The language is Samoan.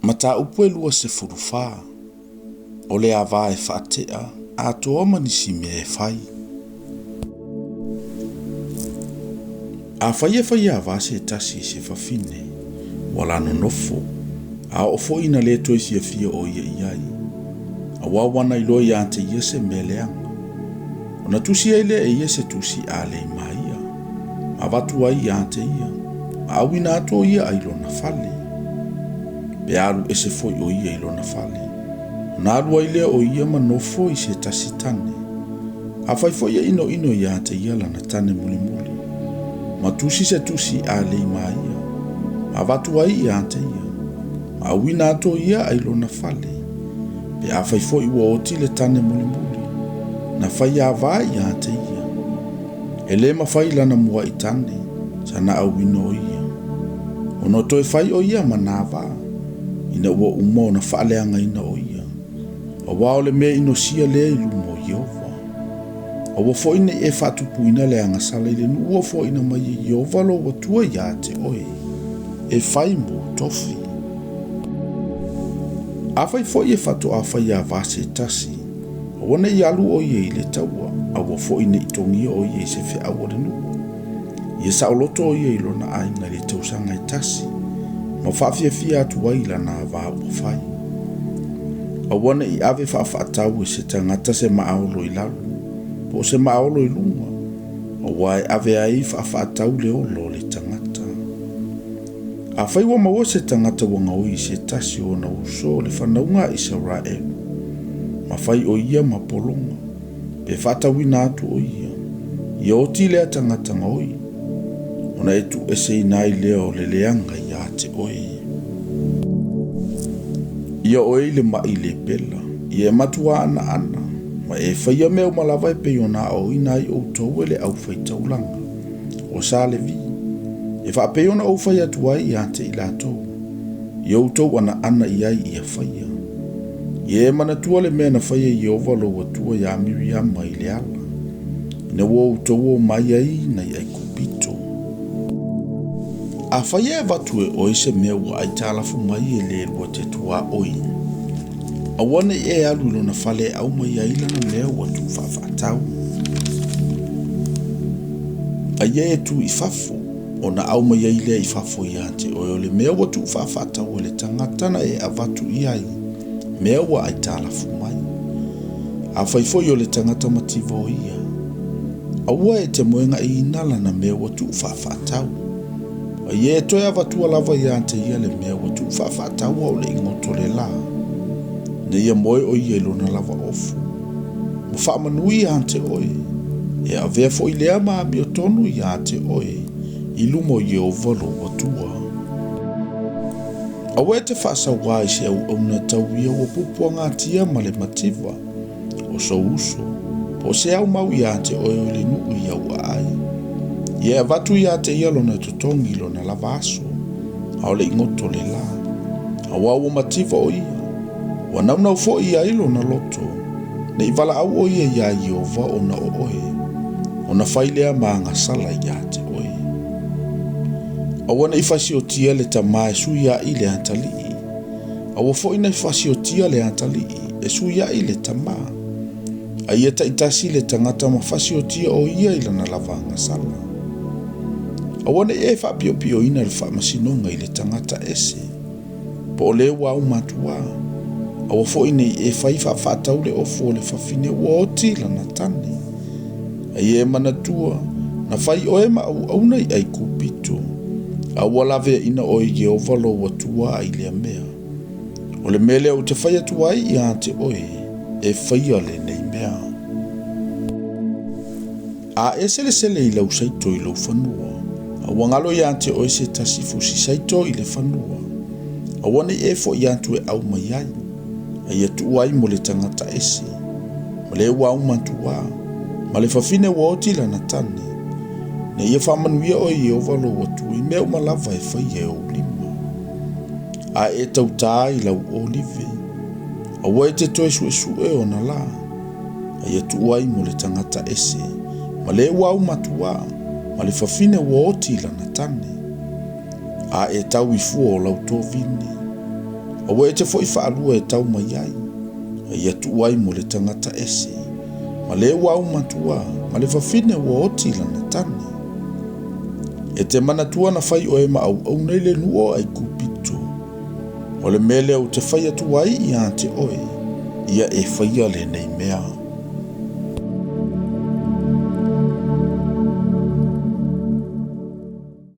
Mataupu e 24, O le ava e faatea atoa ma nisi mea e fai. Afai e fai ava se tasi i se fafine, ua la nonofo, a oo foi ina le toe fiafia o ia i ai, aua ua na iloa ia te ia se mea leaga, ona tusi ai lea e ia se tusi alei ma ia, ma avatu ai ia te ia, ma auina atu o ia ai lona fale. Pe alu ese foi o ia i lona fale, ona alu ai lea o ia ma nofo i se tasi tane. Afai foi e inoino ia te ia lana tane mulimuli, ma tusi se tusi alei ma ia, ma avatu ai ia te ia, ma auina atu o ia ai lona fale. Pe afai foi ua oti le tane mulimuli, na fai ava ia te ia, e le mafai lana muai tane, sana auina o ia. Ona toe fai o ia ma na ava, ina ua uma ona faaleagaina o ia, aua o le mea inosia lea i luma o Ieova. Aua foi ne i e faatupuina le agasala i le nuu ua foaina mai e Ieova lou Atua ia te oe, e fai mou tofi. Afai foi e faatoa fai ava se tasi, aua ne i alu o ia i le taua, aua foi ne i togia o ia i se feau a le nuu. Ia saoloto o ia i lona aiga i le tausaga e tasi, ma faafiafia atu ai i lana ava ua fai. Aua ne i ave faafaatau e se tagata se maaolo i lalo, po o se maaolo i luga, aua e ave ai faafaatau le ola o le tagata. Afai ua maua se tagata ua gaoi i se tasi o ona uso o le fanauga a Isaraelu, ma fai o ia ma pologa, pe faatauina atu o ia, ia oti lea tagata gaoi, ona e tuueseina ai lea o le leaga ia te oe. Ia oe i le maʻi lepela, ia e matua anaana, ma e faia mea uma lava e pei ona aoaoina ai outou e le aufaitaulaga o sa Levi, e faapei ona ou fai atu ai ia te i latou, ia outou anaana i ai ia faia. Ia e manatua le mea na faia e Ieova lou Atua iā Miriama i le ala, ina ua outou o mai ai nai Aikupito. Afai e avatu e oe se mea ua aitalafu mai e le lua te tuaoi, aua ne i e alu i lona fale e au mai ai lana mea ua tuufaafaatau. A ia e tu i fafo, ona au mai ai lea i fafo ia te oe o le mea ua tuufaafaatau e le tagata na e avatu i ai mea ua aitalafu mai. Afai foi o le tagata mativa o ia, aua e te moegaʻiina lana mea ua tuufaafaatau. A ia e toe avatua lava ia te ia le mea ua tuufaafaatau a o le i goto le lā, ina ia moe o ia i lona lava ofu, ma faamanu ia te oe, e avea foi lea ma amiotonu ia te oe i luma o Ieova lou Atua. Aua e te faasauā i se auauna tau ia ua puapuagatia ma le mativa o sou uso, po o se ao mau ia te oe o le nuu i auaa ai. Ia e avatu ia te ia lona totogi i lona lava aso, a o le i goto le lā. Aua ua mativa o ia, ua naunau foi i ai lona loto, ne i valaau o ia iā Ieova ona o oe, ona fai lea ma agasala ia te oe. Aua ne i fasiotia le tama e suiaʻi le atalii, aua foi ne i fasiotia le atalii e suiaʻi le tama. A ia taitasi le tagata ma fasiotia o ia i lana lava agasala. Aua ne i e faapiopioina le faamasinoga i le tagata ese, po o le ua aumatuā. Aua foi ne i e fai faafaatau le ofu o le fafine ua oti lana tane. A ia e manatua, na fai oe ma auauna i Aikupito, a ua laveaina oe e Ieova lou Atua ai lea mea. O le mea lea ou te fai atu ai ia te oe, e faia lenei mea. A e selesele i lau saito i lou fanua, a ua galo ia te oe se tasi fusi saito i le fanua, aua ne i e foʻi atu e au mai ai, a ia tuu ai mo le tagata ese, ma le ua aumatuā, ma le fafine ua oti lana tane, ina ia faamanuia oe Ieova lou Atua i mea uma lava e faia e ou lima. A e tautā i lau olive, aua e te toe suesue ona lā, a ia tuu ai mo le tagata ese, ma le ua aumatuā, ma le fafine ua oti i lana tane. A e tau i fua o lau tovine, Aua e te foʻi faalua e tau mai ai, a ia tuu ai mo le tagata ese, ma le ua aumatua, ma le fafine ua oti lana tane. E te manatua na fai oe ma auauna i le nuu o Aikupito. O le mea lea ou te fai atu ai ia te oe, ia e faia lenei mea.